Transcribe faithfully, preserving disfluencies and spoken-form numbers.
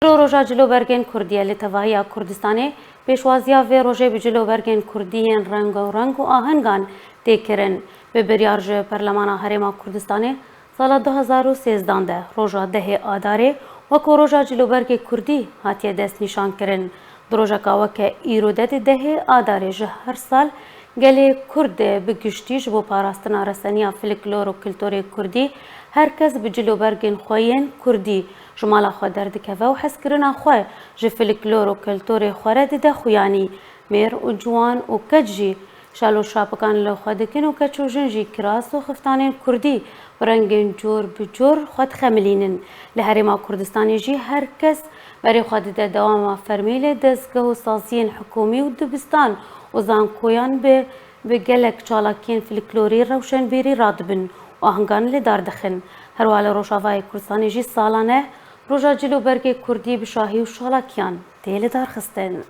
Îro roja cilûbergên kurdî ye. Li tevahiya Kurdistanê pêşwaziya vê rojê bi cilûbergên kurdî yên rengareng û ahengan tê kirin. Bi biryar ji Perlemana Herêma Kurdistanê sala du hezar û sêzdan de roja dehê Adarê weko roja cilûbergê kurdî hatiye destnîşankirin. Di rojeka weke îro de di dehê Adarê ji her sal gelê Kurd bi giştî ji bo parastina reseniya filiklor û kiltorê kurdî her kes bi cilûbergên xwe yên kurdî ji mala xwe derdikeve û hezkirina xwe ji filiklor û kiltorê xwe re dide xuyanî. Mêr û ciwan û keç jî şal û şapikan li xwe dikin û keç û jin jî kiras û xiftanên kurdî bi rengên cor bi cor xwe dixemilînin. Li Herêma Kurdistanê jî her kes berê xwe dide dewama fermî li dezgeh û saziyên hikûmî û dibistan û zankoyan bi, bi gelek çalakiyên filiklorî, rewşenbîrî radibin û ahengan li dar dixin. Herwiha li Rojavayê Kurdistanê jî salane roja cilûbergê kurdî bi şahî û çalakiyan tê lidarxistin.